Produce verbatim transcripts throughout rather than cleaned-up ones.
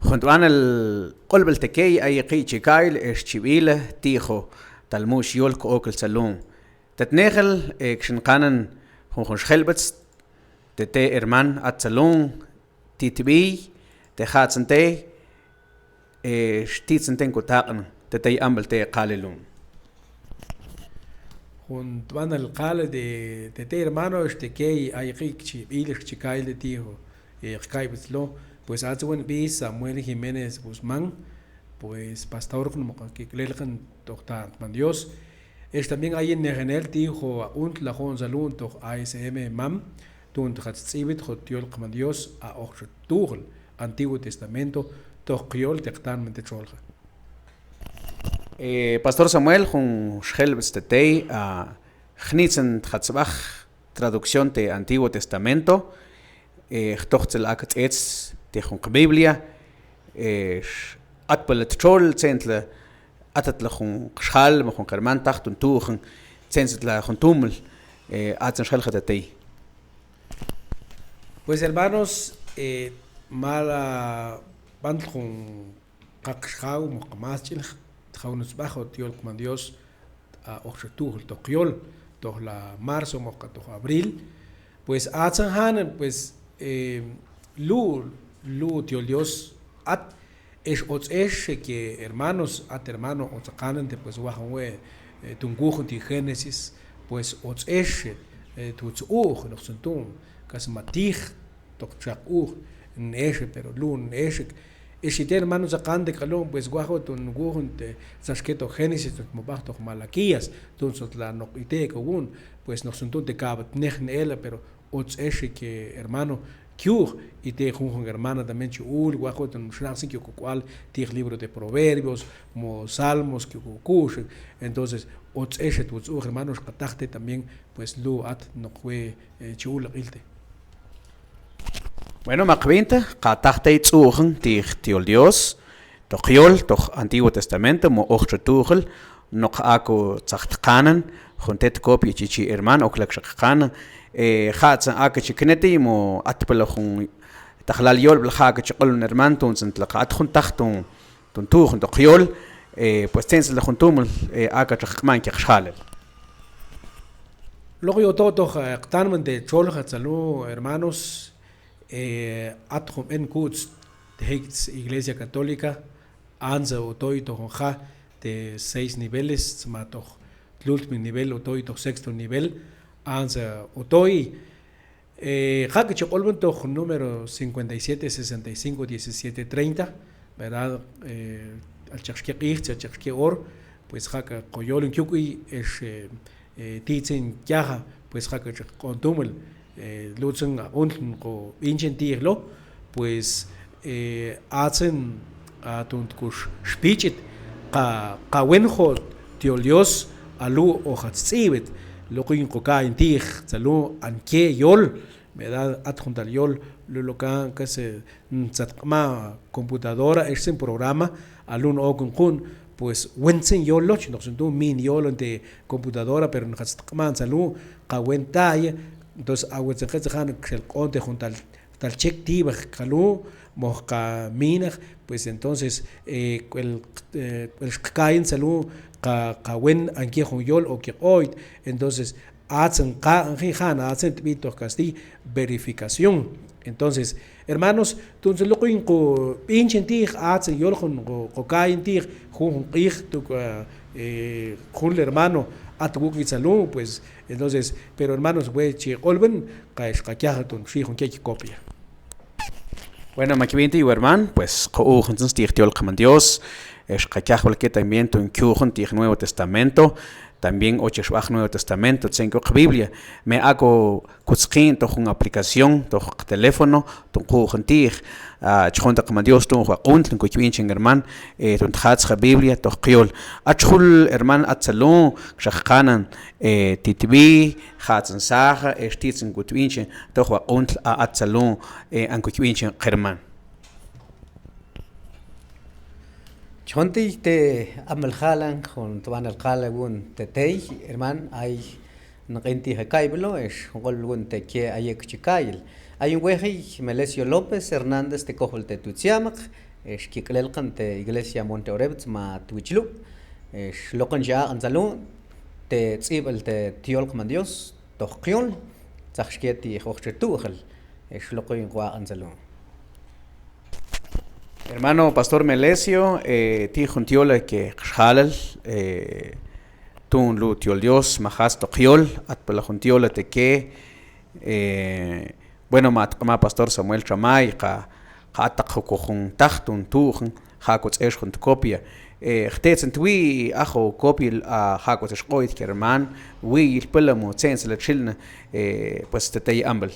Jun tb'anal q'olb'il tekey, ay ki' chi kaayil ex chi bila tiijo, tal mu'x yol ko ookl tsalun. Tatnejal, e, k'uxin qanan junjun xjelb'ats, te tey herman at tsalun, ti tb'iiy, te ja'tsn tey, ex titsn ten kutaq'na, te tey amb'il tey kaalilun. Jun tb'anal kaalil te, te tey hermano, ex tekey, ay ki' chi bila ex chi kaayil te tiijo, e, k'ayb'ats lo, pues atzun wen sb'i Samuel Jiménez Guzmán, pues pastor k'an moqa kik'lel k'an toj ta Qman Dios. Ex también ayin nejenel tiijo aquntl lajo'n tsalun toj A S M mam, tuun tjats ts'ib'it jot yol Qman Dios a ojtxa tuujl Antiguo Testamento toj qyol te qtanmen te txolja. E, Pastor Samuel, jun xjelb'ats te tey, a, jnitzan tjats b'aj traducción te Antiguo Testamento, e, jtoj txel ak ts'eets te jun qBiblia, ex atpala txol, txentla, atatla jun qxjal, mo jun qherman, tajtun tuujan, txentla jun tumil, e, atzan xjelja te tey. Pues hermanos, e, mala b'antl jun qaqxjaw mo qamasch'il, tjaw nuts b'aj jot yol Qman Dios a ojtxa tuujl toj qyol, toj la marzo mo qa toj abril. Pues atzan ja'na, pues, e, lu', lu' ti yol Dios at, ex ots' ex ke hermanos, at hermano, ots' aqanan te, pues, wajon we', e, tu' wuuj ti Génesis, pues, ots' ex, e, tu' tsu'uj, noqtzun tu', kas ma tij, toj txaq' uj, n-exe, pero lu' n-exe. Ex ite hermano, tzaqan te k'alon, pues, wajo' tu' wuuj te, tsaxke toj Génesis, toj mab'aj toj Malaquías, tu' txotla noq ite k'awun, pues, noqtzun tu' te ka'bat nej n-ela, pero ots' exe ke hermano, kyuj, ite junjun hermana también chi ul, wajo' tu' xnaq'sin kyuj k'ual, tij libro de Proverbios, mo Salmos, kyuj k'uxan. Entonces, ots' exe tu' tsu'uj hermano, xkataj te también, pues, lu' at noq we', e, chi ul aq'ilte. Bueno, maq b'int, kataj tey tsu'ujan ti, ti yol Dios, toj qyol, toj Antiguo Testamento, mo ojtxa tuujal, noq ak'u tzaj tqanan, jun tet kopia chi chi herman, oklak xa qaqanan, e, ja'tzan ak'a chi kneti, mo atpala jun tajlal yolb'al ak'a chi q'olon herman, tu'ntzan tla ka at jun tajtun, tun tuujan toj qyol, e, pues, txentla jun tumil, e, ak'a txaj q'aman kyaq xjalel. Loq'uy oto' toj, e, qtanmen te txolja tsalun, hermanos, e, at jun b'en kuts' te jikts' Iglesia Católica, antsa otoy toj jun ja te seis niveles, tsma toj tlultmi nivel otoy toj sexto nivel, antsa otoy, e, jaq' chi q'olb'on toj número cincuenta y siete, sesenta y cinco, diecisiete, treinta, ¿verdad? E, al cheqxke q'ij, al cheqxke or, pues jaq' qoyolon kyuk'uy, ex, e, e, ti txin kyaja, pues jaq' cheq q'oon tumil, e, lutzan aq'untl qob'inchan ti' jlo, pues, e, atzan, a, tun kux xpich'it, qa, qawen jot ti yol Dios, a lu' ojats ts'ib'it, loq'uy qoka'ayin ti' tsalun, an kye yol, ¿verdad? At jun tal yol, lu' lokan kas, e, mm, tzat q'ma computadora, ex txin programa, a lu' n-okon qun, pues, wen txin yol loch, noqtzun tu' miin yolon te computadora, pero nojats tq'ma tsalun, qawen ta'ay, entonces, a wen txin qe' txajan, xel q'oon te jun tal, tal chek tib'aj kalun, moj qamiinaj, pues, entonces, e, k'uel, e, k'uel xqka'ayin tsalun, qa, qawen an kye jun yol o kye q'oyt, entonces, atzan qa'anji, ja'an atzan tb'i toj kastiy verificación. Entonces, hermanos, tu'ntzun loq'uy qob'inchan ti', atzan yol jun qo, qoka'ayin ti', junjun q'ij, tuk, a, e, junjun hermano, at wuk'it tsalun, pues, entonces, pero hermanos, we' chi q'olb'on, qa ex qakyaj tun xi' jun key copia. Bueno, mak b'inti, yu'un herman, pues, q'uujan txin ti' ti yol Qman Dios, ex qakyaj wal ke también tun kyuujan ti' Nuevo Testamento, también ochik xb'aj Nuevo Testamento, txin k'u qBiblia, me ak'u kutzqin toj jun aplicación, toj qteléfono, tun q'uujan ti', a, ch'jon ta Qman Dios tun jun aq'untl, tun kutb'inchan herman, e, tun tjats qBiblia, toj qyol. Achjul herman at tsalun, k'ax qaqanan, e, ti tb'i, ja'tzan saaja, ex titzan kutb'inchan, toj jun aq'untl a at tsalun, e, an kutb'inchan qherman. Ch'jon ti' te amal jalan, jun tb'anal kaalel wu'un te tey, herman, ay naq'in ti' ja kayb'ilo, ex jun q'olb'il wu'un te kye ayek' chi kaayil. Ayin wejiy, Melesio López Hernández, te kojol te Tutsiamaq, Ex kik'lel qan te iglesia Monte Oreb tzma Twichlu', ex loqin chi aq'in tsalu' te tz'ib'el te tyol qman Dios toj qyol, tzajxke ti' ojtxe tu'jel, ex loqin ko aq'in tsalu'. Hermano Pastor Melesio, eh, ti' jun tyol ke qxjalal, eh, tuun lu' tyol Dios, majats toj qyol, atpala jun tyol te ke, eh, bueno, ma tq'ma Pastor Samuel Chamay, qa, qa at taq jukoj jun taj tuun tu'jin, ja' ko tz'ex jun tcopia. Eh, jtetzin twi' ajo copia, a, ja' ko tz'ex q'oyt kerman, wi yilpala mu tze'ntzala txilna, eh, pues te tey amb'il.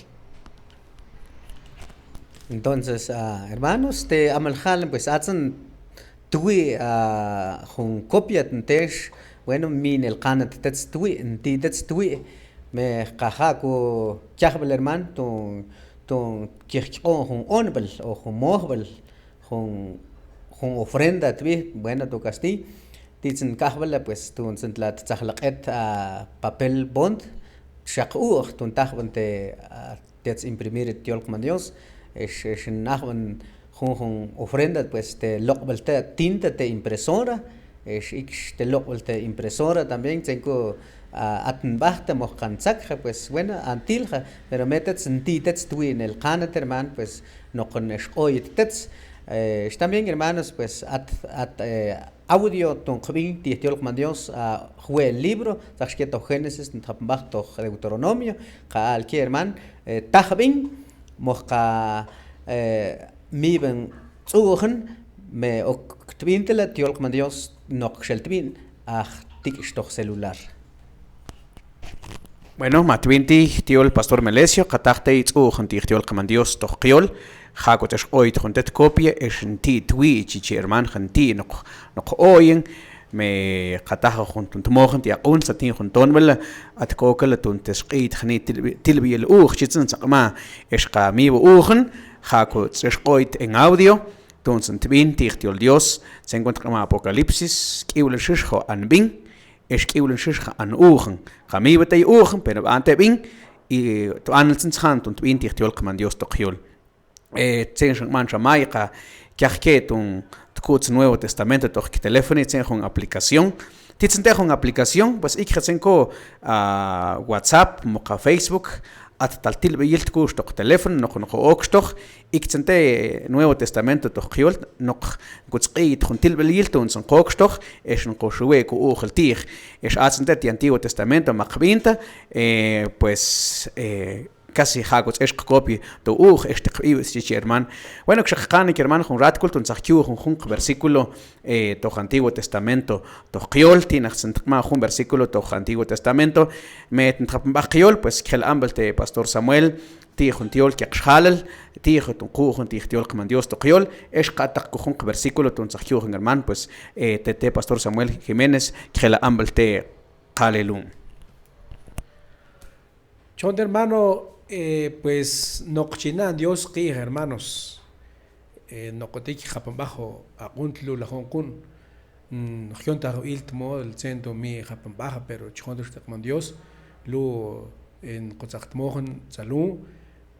Entonces, ah, hermanos, te amal ja'lem, pues, atzin twi', ah, jun copia ntex, bueno, miin el qanat tetz twi', nti' tetz twi', me qa ja' ko kyajb'al herman, tuun, tuun kij kq'oon jun onb'il o jun mojb'il, jun, jun ofrenda tb'i, bueno, to kastiy, titzin kajb'al, pues, tuun tzintla tzajlaq'et, ah, papel bond, xaq u'j, tuun tajb'en te, ah, tetz imprimir tyol qman Dios, ex, ex najb'en jun, jun ofrenda, pues, te loq'b'al te tinta te impresora, ex ikx te loq'b'al te impresora también, tze'nku, ah, at nb'ajta moj qan tzakxa, pues, bueno, antilxa, pero me tetz nti' tetz twi' nel qanat herman, pues, noqon ex q'oyt tetz, eh, ex también, hermanos, pues, at, at, eh, audio tuun qb'in ti' tyol qman Dios, ah, jwe' libro, tzajxke toj Génesis, ntxapnb'aj toj Deuteronomio, qa alke herman, eh, tajb'in, moj qa, eh, mib'in tz'u'jin, me ok tb'in tela tyol qman Dios, noq xel tb'in, aj tik'ix toj celular. Bueno, ma twin ti' tyol Pastor Melesio, qa taj tey tz'u'jin ti' tyol qman Dios toj qyol, ja' ko tz'ex q'oyt jun tet copia, ex nti' twi' chi, chi herman, ja' nti' noq, noq oyen, me qa taj jun tuun tmojin ti' aq'untl, sa' tin jun tonb'il, at kokal tuun te sq'iit jni' tilb'il, tilb'il u'j, chitzin tzaq'ma, ex qa mib'in u'jin, ja' ko tz'ex q'oyt en audio, tuun tzin tb'in ti' tyol Dios, tze'nku ntxapnb'aj Apocalipsis, k'iwlin xix jo' anb'in, ex k'iwlin xix ja' an u'jin. Qa mib'in tey u'jin, pero b'an te b'in, i, to anal tzin tzjan tuun tb'in ti' tyol qman Dios toj qyol. Eh, tze'nxin q'man xa may qa kyajke tuun tkuts Nuevo Testamento toj kteléfono, tze'nxin jun aplicación. Titzin te jun aplicación, pues ikxa tze'nku, ah, WhatsApp, moj qa Facebook, at tal tilb'il yil tkuts toj teléfono, noq, noq ookx toj, ik tzin te Nuevo Testamento toj qyol, noq kuts q'iit jun tilb'il yil tuun tzin kookx toj, ex noq xuwe' ko u'jil ti'j. Ex a tzin te ti' Antiguo Testamento, ma qb'in ta, eh, pues, eh, casi ja' ko tz'ex qcopia to u'j, ex te qb'ib'it chi, chi herman. Bueno, kxa qan ek' herman jun rato kul tuun tzaj kyu'j jun, jun qversículo, eh, toj Antiguo Testamento toj qyol, ti' naj tzin txapnb'aj jun versículo toj Antiguo Testamento, me ntxapnb'aj qyol, pues, kjel amb'il te Pastor Samuel, ti' jun tyol ke qxjalal, ti' jun tuun q'u'j jun ti' tyol qman Dios toj qyol, ex qa taq ko jun qversículo tuun tzaj kyu'j jun herman, pues, eh, te, te Pastor Samuel Jiménez, kjel amb'il te qalelu'n. Chon hermano, eh, pues, noq chi na'n Dios q'iij hermanos, eh, noq otik japnb'aj o aq'untl lu' lajonkun, mm, jyon ta jb'il tmod el tzento mi japnb'aj, pero chi jun tix te qman Dios lu', eh, nqotzaq tmojin tsalu,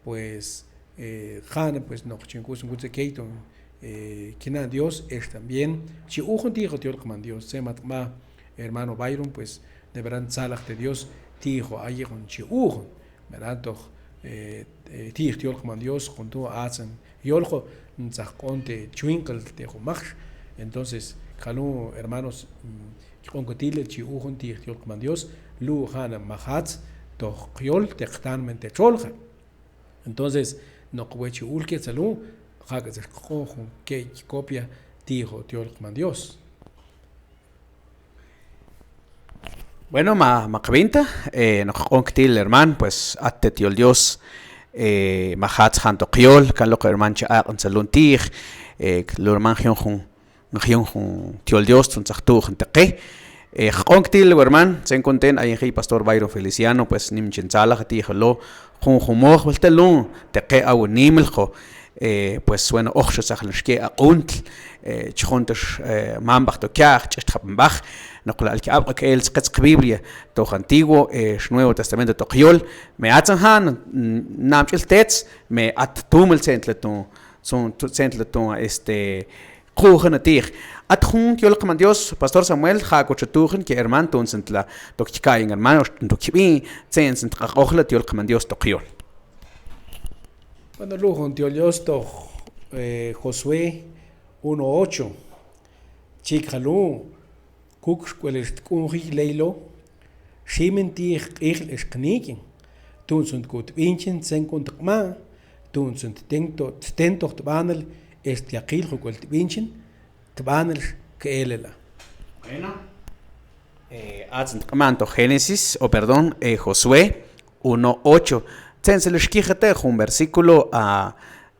pues, eh, ja'na, pues, noq chin kuts, kuts key ton, eh, chi na'n Dios, ex también chi u'jun ti' jun tyol qman Dios, tzet ma tx'ma hermano Byron, pues, de verdad tzalaj te Dios ti' jun ay jun chi u'jun, verdad, toj, eh, eh, ti' jun tyol qman Dios, jun tu' a tzin yoljo, ntzaj q'on te chwinqil te jun majx. Entonces, kalun, hermanos, mm, chi q'on ko tilel chi u'jun ti' jun tyol qman Dios, lu' ja'na majats toj qyol te qtanmen te txolja. Entonces, noq we' chi ul ke tsalu, ja' ke tz'ex q'on jun key copia ti' jun tyol qman Dios. Bueno, ma, ma qb'in ta, eh, noq q'on ktil herman, pues, at te tyol Dios, eh, majats ja'on toj qyol, kaloq herman chi aq'on tsalun ti'j, eh, lu' herman jyon jun, jyon jun tyol Dios tuun tzaj tu'jin te qe. Eh, q'on ktil herman, tze'nku ntxein ayin ji'l Pastor Byron Feliciano, pues, nim chin tzalaj ti' jun lo, jun jun mojb'il ta lu' te qe aw nimil jo, eh, pues, bueno, ojxa tzajlin xke aq'untl, eh, chi jun tix, eh, mamb'aj to ka'j, ch'ix tjapnb'aj, noq la alki ab'q'ek el sqetz qBiblia toj Antiguo, eh, ex Nuevo Testamento toj qyol, me atzin ja'on, mm, namch'il tetz, me at tumil tze'ntle tuun, Tsun, tu-, tsentle tun, este, qujan tiij. At jun tiol qman Dios, Pastor Samuel, ja' kut xa tujan ki' herman, tuntzintla tok chkain hermano, tok chbin, tsentzintla q'aq'ojla tiol qman Dios tok yol. Bueno, lu'on jun tiol Dios tok, eh, Josué uno ocho. Chik jalu, kuk k'uel ex tk'unjiy ley lo, ximen tiij q'ijl ex qniik'in, tu'ntzun kut b'inchin tsen k'un tq'ma, tu'ntzun tten to-, tten toj tb'anel ex yaqil juk'ul tb'inchin tb'anel xke'elela. Bueno. Eh, atzin tq'man toj Génesis, o perdón, eh, Josué uno ocho. Tsentzintla xkijate jun versículo, a,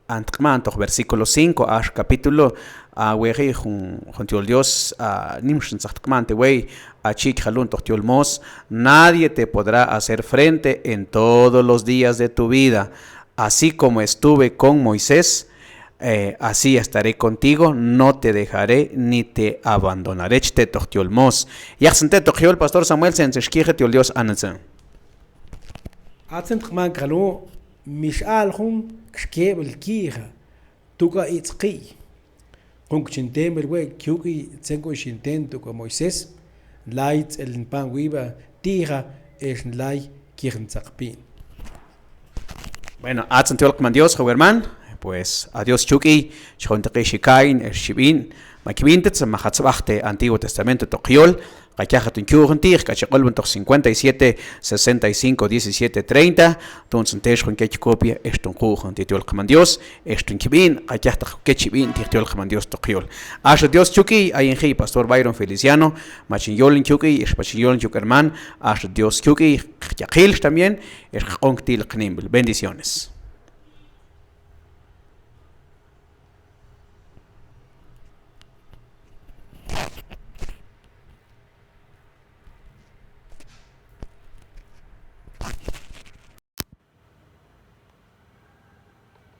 an tq'man toj versículo cinco, ax capítulo, a, weji jun, jun tiol Dios, a, nimxin tzaj tq'man te wey, a, chik jalun toj tiol Moos: Nadie te podrá hacer frente en todos los días de tu vida. Así como estuve con Moisés, eh, así estaré contigo, no te dejaré ni te abandonaré, chi te toj tiol Moos. Yaqstin te toj yol, Pastor Samuel, tsentzintla xkijate tiol Dios, antzan. Atzin tq'man jalu, mi x'a'al jun kxkeb'el ki'ja, tuk'a itz'jiy. Jun kchin ten b'el we' kyuk'iy tsen k'u xin ten tuk'a Moisés, nlay tz'el npan wiba ti'ija ex nlay kij ntzaqpin. Bueno, atzin tiol qman Dios, jow herman, pues, a Dios chuk'iy, chi jun teqix chi kain, ex chi b'in, ma kib'in tet, ma jats b'aj te Antiguo Testamento toj yol, k'ax yajet jun k'u'jan tiij, k'ax chi q'olbon toj cincuenta y siete, sesenta y cinco, diecisiete, treinta, tu'ntzun teex jun kech copia, ex tun k'u'jan ti' tiol qman Dios, ex tun kib'in, k'ax yajet jun kech chi b'in tiij tiol qman Dios toj yol. Axa Dios chuk'iy, ayin ji' Pastor Byron Feliciano, mach hin yolin chuk'iy, ex mach hin yolin chuk' herman, axa Dios chuk'iy, yaqilx también, ex q'onk ti' qnimb'il. Bendiciones.